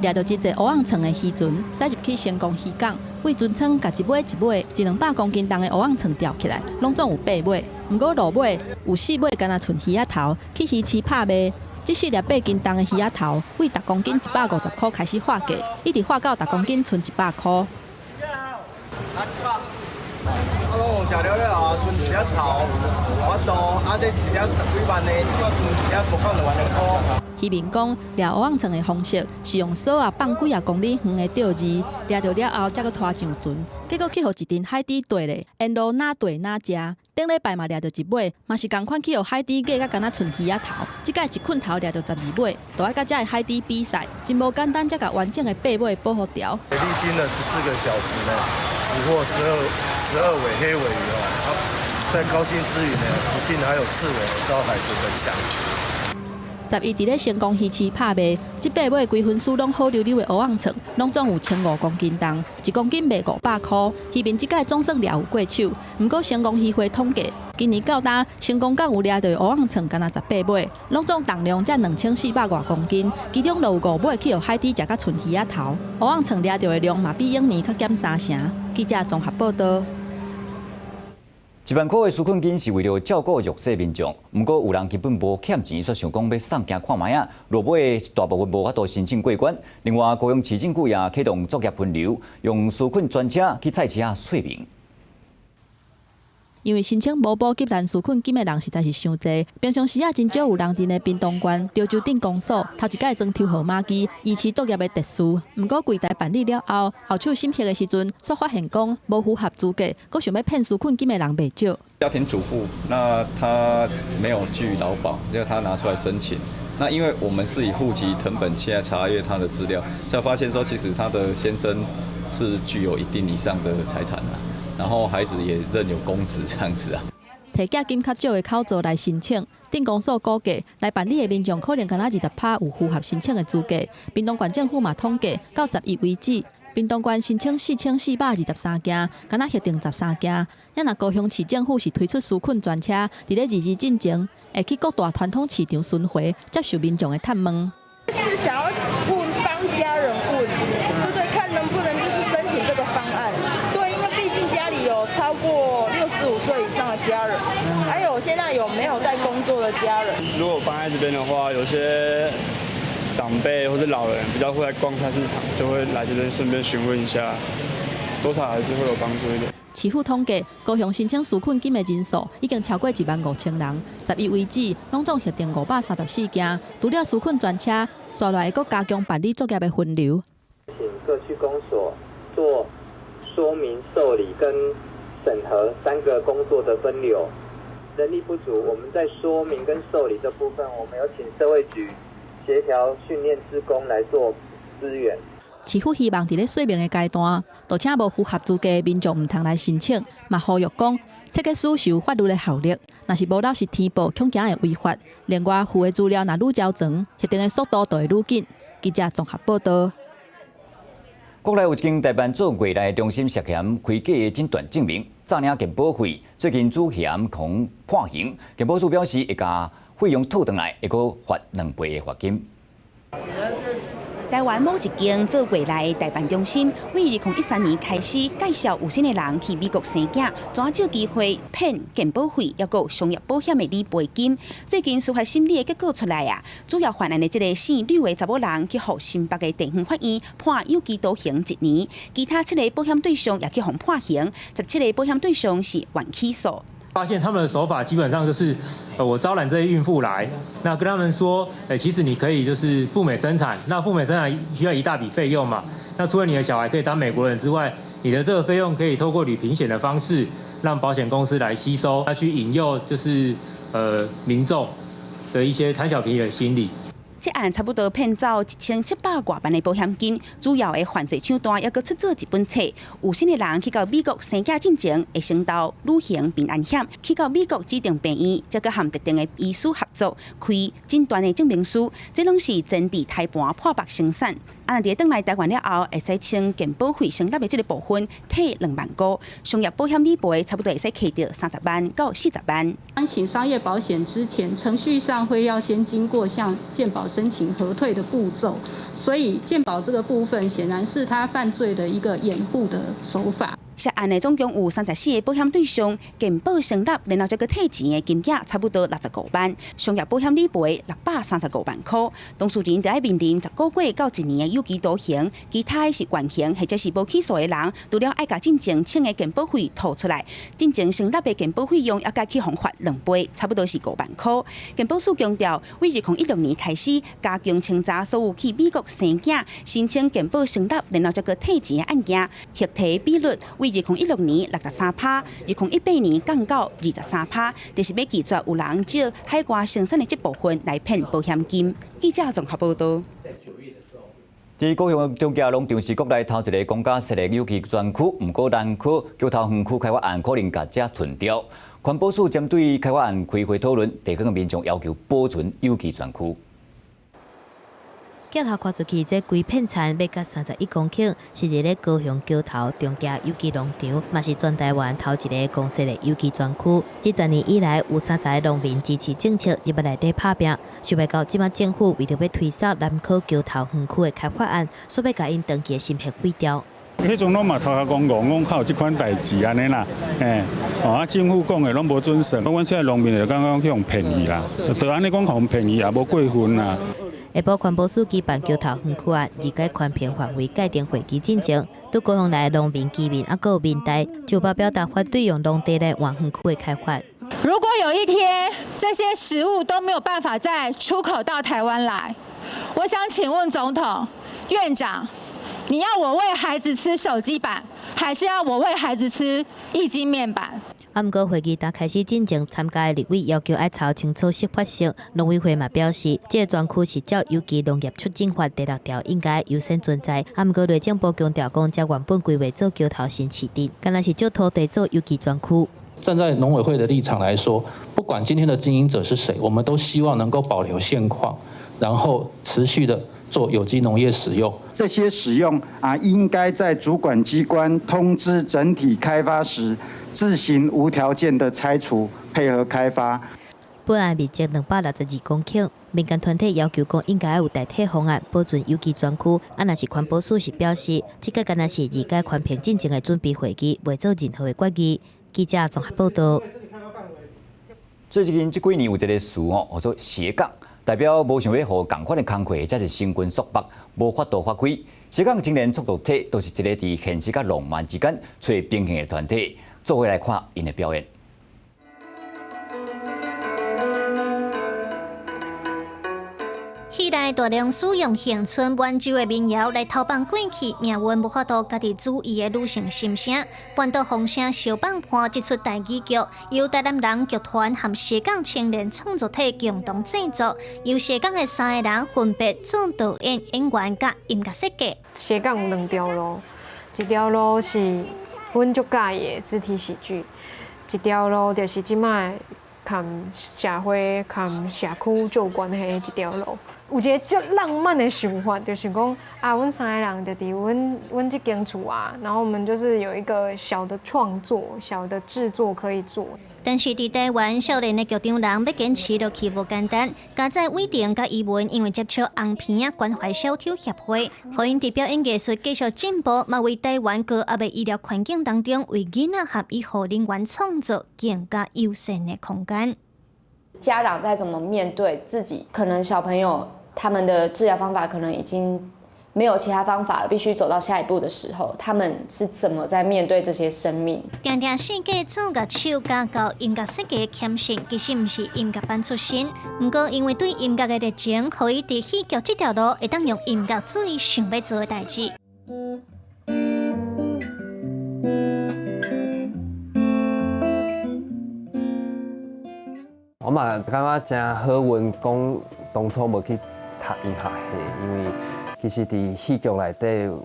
掠著真濟蚵仔鯳的漁船，駛入去成功漁港，對船艙共一尾一尾一兩百公斤重的蚵仔鯳吊起來，攏總有八尾。毋過落尾有四尾干焦賰魚仔頭，去魚市拍賣。這四粒8斤重的魚仔頭，對逐公斤150箍開始喊價，一直喊到逐公斤賰100箍。啊，100，啊，攏食了了後，賰一粒頭，無法度，啊，這一粒十幾萬的，這擺賰一粒無夠2萬兩箍。漁民講，掠蚵仔鯳的方式是用索仔放幾仔公里遠的釣餌，掠著了後才閣拖上船，結果去予一陣海豬綴咧，沿路哪綴哪食。頂禮拜嘛掠著一尾，嘛是仝款去予海豬咬甲干焦賰魚仔頭。這擺一捆頭掠著12尾，就愛佮這个海豬比賽，真無簡單，才共完整的八尾保護牢。歷經了14個小時呢，捕獲十二尾黑鮪魚哦，在高興之餘呢，不幸還有四尾遭海豚的搶食。十一佇咧成功魚市拍賣，這八尾規身軀攏好溜溜的蚵仔鯳，攏總有1500公斤重，1公斤賣500箍。漁民這擺總算掠有過手，毋過成功漁會統計，今年到今成功港有掠著蚵仔鯳，干焦18尾，攏總重量才2400外公斤，其中就有五尾去予海豬食甲賰魚仔頭。蚵仔鯳掠著的量嘛比往年較減三成。記者綜合報道。1萬箍的紓困金是為著照顧弱勢民眾，毋過有人根本無欠錢，煞想講欲送行看覓仔，落尾大部分無法度申請過關。另外，高雄市政府也啟動作業分流，用紓困專車去菜市仔說明。因為申請無補給咱紓困金的人實在是傷濟，平常時啊真少有人佇咧屏東縣潮州鎮公所頭一擺裝抽號碼機，維持作業的秩序。毋過櫃台辦理了後，後手審核的時陣，煞發現講無符合資格，閣想欲騙紓困金的人袂少。家庭主婦，那他沒有具勞保，因為他拿出來申請。那因為我們是以戶籍謄本現在查閱他的資料，才發現說其實他的先生是具有一定以上的財產啊。然後孩子也認有公職這樣子啊。提寄金較少的口座來申請，鎮公所估計來辦理的民眾可能干焦20%有符合申請的資格。屏東縣政府嘛統計到11為止，屏東縣申請4423件，干焦核定13件。啊若高雄市政府是推出紓困專車，佇咧二二進前會去各大傳統市場巡迴接受民眾的探問。是想要問幫家人問，對不對？看能不能就是申請這個方案。對，因為畢竟家裡有超過65歲以上的家人，還有現在有沒有在工作的家人。如果放在這邊的話，有些長輩或者老人比較會來逛菜市場，就會來這邊順便詢問一下，多少還是會有幫助一點。市府統計，高雄申請紓困金的人數已經超過1萬5千人。十一為止，攏總核定534件。除了紓困專車，紲來會閣加強辦理作業的分流。請各區公所做說明、受理跟審核三個工作的分流。人力不足，我們在說明跟受理這部分，我們有請社會局協調訓練志工來做支援。市府希望佇咧說明的階段，就請無符合資格的民眾毋通來申請，嘛呼籲講，切結書是有法律的效力，若是無老實填報，恐驚會違法。另外，附的資料若愈周全，核定的速度就會愈緊。記者綜合報道。國內有一間台辦做月內中心涉嫌開假的診斷證明，詐領健保費，最近主嫌予判刑。健保署表示會共費用討轉來，會閣罰2倍的罰金。台灣某一間做月內的代辦中心，對2013年開始介紹有心的人去美國生囝，怎借機會騙健保費，抑閣有商業保險的理賠金。最近司法審理的結果出來啊，主要犯案的這个姓呂的查某人去予新北的地方法院判有期徒刑一年，其他七个保險對象也去予判刑，17個保險對象是緩起訴。發現他們的手法基本上就是，我招攬這些孕婦來，那跟他們說，其實你可以就是赴美生產，那赴美生產需要一大筆費用嘛，那除了你的小孩可以當美國人之外，你的這個費用可以透過旅平險的方式，讓保險公司來吸收，去引誘就是民眾的一些貪小便宜的心理。這案差不多騙走1700外萬的保險金，主要的犯罪手段猶閣出做一本冊。有心的人去到美國生囝進前，會先投旅行平安險，去到美國指定病院，才閣和特定的醫師合作開診斷的證明書，這攏是前置胎盤破腹生產。啊，若佇轉來台灣了後，會使穿健保費成立的這個部分退2萬塊，商業保險理賠差不多會使提著30萬到40萬。申請商業保險之前，程序上會要先經過向健保申請核退的步驟，所以健保這個部分顯然是他犯罪的一個掩護的手法。涉案的總共有34個保險對象，健保成立，然後才閣退錢的金額差不多65萬，商業保險理賠635萬塊。當事人就愛面臨10個月到1年的有期徒刑，其他的是緩刑或者是無起訴的人，除了愛共進前請的健保費吐出來，進前成立的健保費用猶閣去予罰2倍，差不多是5萬塊。健保署強調，為2016年開始加強清查所有去美國生囝申請健保成立，然後才閣退錢的案件，核提比率為2016年63%，2018年降到23%，就是欲拒絕有人借海外生產的這部分來騙保險金。記者綜合報導。佇高雄中嘉農場是國內頭一个公家設的有機專區，毋過南科橋頭園區開發案可能共這吞掉。環保署針對開發案開會討論，地方民眾要求保存有機專區。鏡頭看出去，這規片田欲甲31公頃，是佇咧高雄橋頭中嘉有機農場，嘛是全台灣頭一个公設的有機專區。這10年以來，有30个農民支持政策入來內底拍拚，想袂到這擺政府為著欲推捒南科橋頭園區的開發案，煞欲共𪜶長期的心血毀掉。彼陣攏嘛頭殼戇戇，講較有這款代誌按呢啦，欸，哦啊政府講的攏無準算，阮這農民就感覺去予騙去啦，就按呢講予騙去也無過分啦。下晡環保署舉辦橋頭園區案二階寬頻範圍界定會議進前，對高雄來的農民、居民啊，閣有民代，就表表達反對用農地來換園區的開發。如果有一天這些食物都沒有辦法再出口到台灣來，我想請問總統、院長，你要我餵孩子吃手機板，還是要我餵孩子吃液晶面板？啊，毋過會議剛開始進前，參加的立委要求愛查清楚適法性。農委會嘛表示，這个專區是照有機農業促進法第6條應該優先存在。啊，毋過內政部強調講，這原本規劃做橋頭新市鎮，敢若是借土地做有機專區。站在農委會的立場來說，不管今天的經營者是誰，我們都希望能夠保留現況，然後持續的做有機農業使用。這些使用啊，應該在主管機關通知整體開發時，自行無條件的拆除，配合開發。本案面積262公頃，民間團體要求講應該有代替方案，保存有機專區。啊，若是環保署是表示，這個敢若是二階環評進前的準備會議，未做任何的決議。記者綜合報導。最近這幾年有一個詞吼，叫做斜槓，代表無想欲予仝款的工課，或者是身份束縛，無法度發揮。斜槓青年創作體，都是一个佇現實佮浪漫之間揣平衡的團體。做伙來看𪜶的表演。戲內大量使用恆春滿洲的民謠來投放過去，命運無法度家己主意的女性心聲。半島風聲相放伴這齣台語劇，由台南人劇團和斜槓青年創作體共同製作，由斜槓的3个人分別做導演、演員佮音樂設計。斜槓有2條路，一條路是阮足佮意的肢體喜劇，一條路就是這擺和社會、和社區有關係的一條路。有一个足浪漫的想法，就是講啊，阮3个人就佇阮這間厝啊，然後我們就是有一個小的創作、小的製作可以做。但是佇台灣，少年的劇場人欲堅持落去無簡單。加載偉霆佮伊文因為接觸紅鼻仔關懷小丑協會，予𪜶佇表演藝術繼續進步，嘛為台灣高壓的醫療環境當中，為囡仔和醫護人員創造更加友善的空間。家長再怎麼面對自己，可能小朋友他們的治療方法可能已經沒有其他方法了，必須走到下一步的時候，他們是怎麼在面對這些生命？定定四季做樂手加到音樂設計的謙信，其實毋是音樂班出身，毋過因為對音樂的熱情，予伊佇戲劇這條路會當用音樂做伊想欲做的代誌。嘛感覺誠好運，講當初無去讀音樂系，因為其實佇戲劇內底有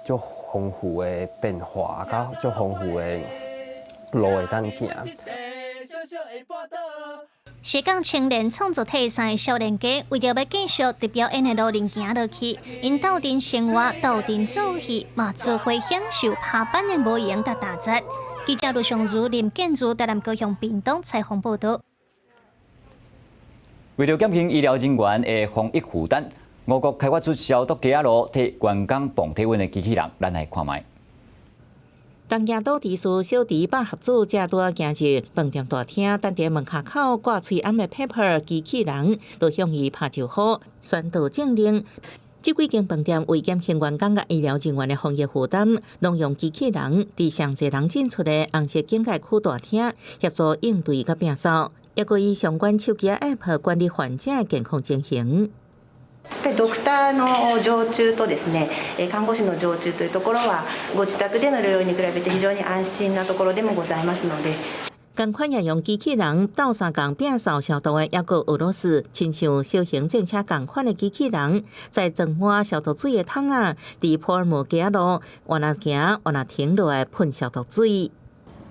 足豐富的變化，佮足豐富的路會當行。斜槓青年創作體賽少年家，為著欲繼續佇表演的路輪行落去，𪜶鬥陣生活、鬥陣做戲，嘛做伙享受拍板的模型佮打折。記者盧尚如、林建如台南高雄屏東採訪報導。為著減輕醫療人員的防疫負擔，俄國開發出消毒街仔路替員工磅體溫的機器人，咱來看覓。東京都知事小池百合子才拄仔行入飯店大廳，等佇門跤口掛喙罨的 Pepper 機器人，就向伊拍招呼，宣導政令。這幾間飯店為減輕員工佮醫療人員的防疫負擔，攏用機器人佇上濟人進出的紅色警戒區大廳協助應對佮摒掃，抑閣以相關手機 App 管理患者的健康情形。ドクターの常駐とですね、看護師の常駐というところは、ご自宅での療養に比べて非常に安心なところでもございますので。仝款也用機器人鬥相共摒掃消毒的，抑閣俄羅斯親像小型戰車仝款的機器人，在裝滿消毒水的桶仔，佇普爾姆街路，倚若行倚若停落來噴消毒水。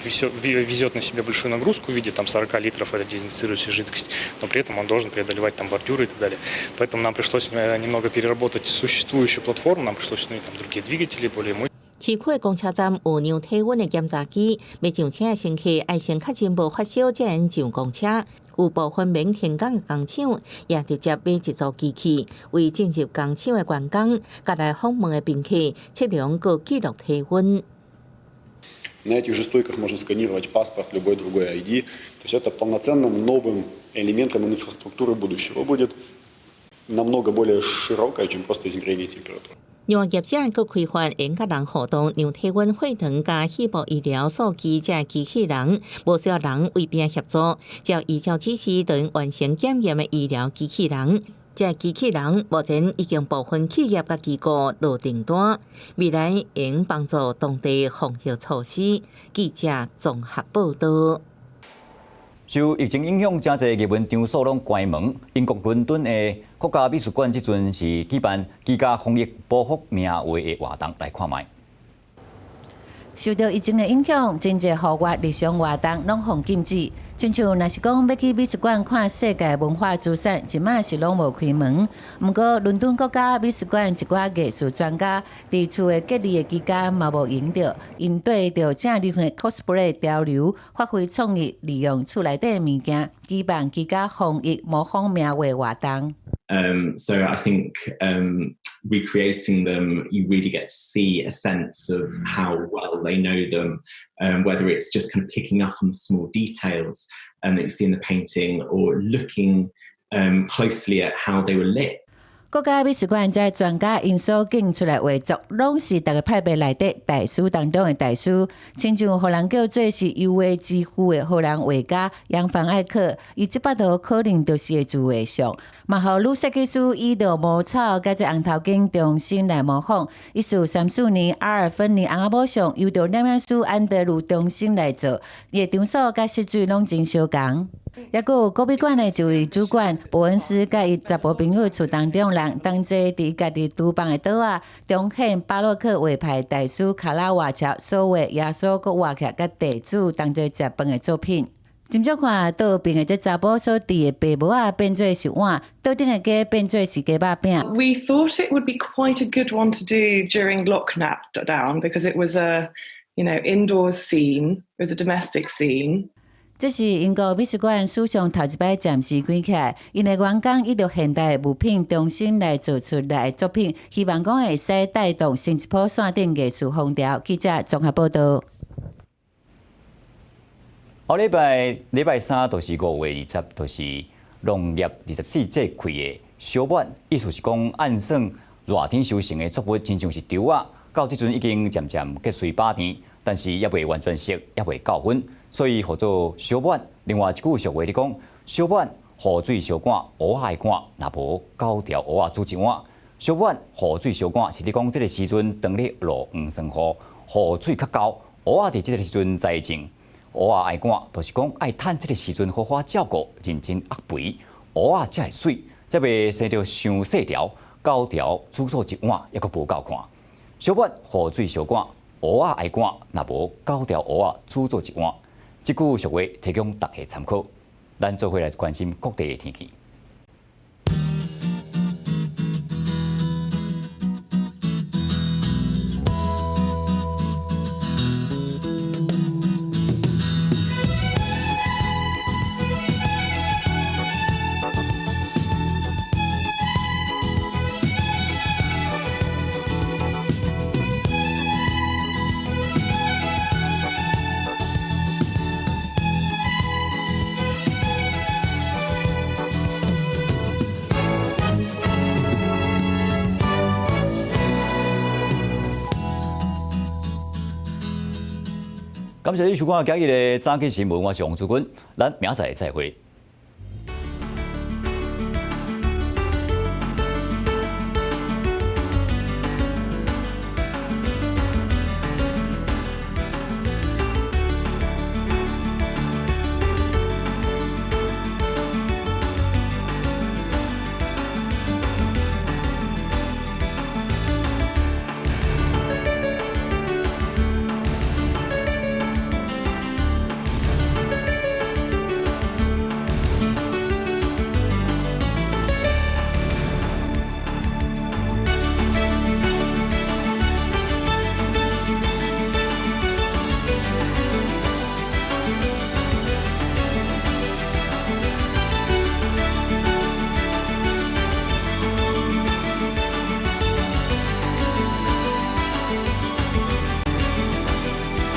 Везет на себе большую нагрузку в виде там 40 литров этой дезинфицирующей жидкости, но при этом он должен преодолевать там бордюры и так далее. Поэтому нам пришлось немного переработать существующую платформу, нам пришлось установить там другие двигатели, более мощные. 市區的公車站有量體溫的檢查機，欲上車的乘客愛先確認無發燒，才會上公車。有部分免停工的工廠也直接買一組機器，為進入工廠的員工、佮來訪問的賓客測量佮記錄體溫。 На этих же стойках можно сканировать паспорт, любой другой ID. То есть это полноценным новым элементом инфраструктуры будущего будет, намного более широкая, чем просто измерение температуры. 另外，業者閣開發會佮人互動、量體溫、血糖佮肺部醫療數據這機器人，無需要人圍邊協助，只要依照指示就能完成檢驗的醫療機器人。這機器人目前已經部分企業佮機構落訂單，未來會幫助當地防疫措施。記者綜合報導。受疫情影響，誠濟藝文場所攏關門。英國倫敦的國家美術館這陣是舉辦居家防疫波幅名畫的活動，來看覓。受著疫情的影響，真濟戶外日常活動攏予禁止。親像若是講欲去美術館看世界文化資產，這馬是攏無開門。毋過，倫敦國家美術館一寡藝術專家佇厝內隔離的期間嘛無閒著，𪜶對著正流行的 cosplay 潮流，發揮創意，利用厝內底的物件，舉辦居家防疫模仿名畫活動。 So I think recreating them, you really get to see a sense of how well they know them, whether it's just kind of picking up on small details that you see in the painting or looking closely at how they were lit. 國家美術館這專家𪜶所揀出來畫作，攏是逐個派別內底大師當中的大師，親像予人叫做是油畫之父的荷蘭畫家揚凡艾克，伊這幅圖可能就是伊的自畫像，嘛予女設計師依著魔草佮這紅頭巾重新來模仿。1434年，阿爾芬尼翁仔某像由著攝影師安德魯重新來做，伊的場所佮色水攏真相仝。抑閣有國美館的一位主管伯恩斯，佮伊查埔朋友厝當中人同齊佇家己廚房的桌仔，重現巴洛克畫派大師卡拉瓦喬所畫耶穌閣活起來佮地主同齊食飯的作品。斟酌看桌邊的這查埔所戴的白帽仔變做是碗，桌頂的雞變做是雞肉餅。 We thought it would be quite a good one to do during lockdown because it was a indoor scene, it was a domestic scene. 這是英國美術館史上頭一擺暫時關起來，𪜶的員工依著現代物品重新來做出來的作品，希望講會使帶動新一波線頂藝術風潮。記者綜合報導。後禮拜禮拜三就是5月20，就是農曆24節開的燒麥，意思是講按算熱天收成的作物，親像是稻仔，到這陣已經漸漸結穗飽甜，但是猶未完全熟，猶未夠薰，所以號做燒麥。另外一句俗話咧講，燒麥雨水相趕，芋仔會趕，若無九條芋仔煮一碗。燒麥雨水相趕，是咧講這個時陣當咧落黃酸雨，雨水較夠，芋仔佇這個時陣栽種。芋仔愛趕，就是講愛趁這个時陣好好照顧，認真壓肥，芋仔才會媠，才袂生著傷細條，九條煮做一碗，猶閣無夠看。小滿雨水相趕，芋仔愛趕，若無九條芋仔煮做一碗。這句俗話提供大家參考。咱做伙來關心各地的天氣。感謝你收看今日的早起新聞，我是王主君，咱明仔載再會。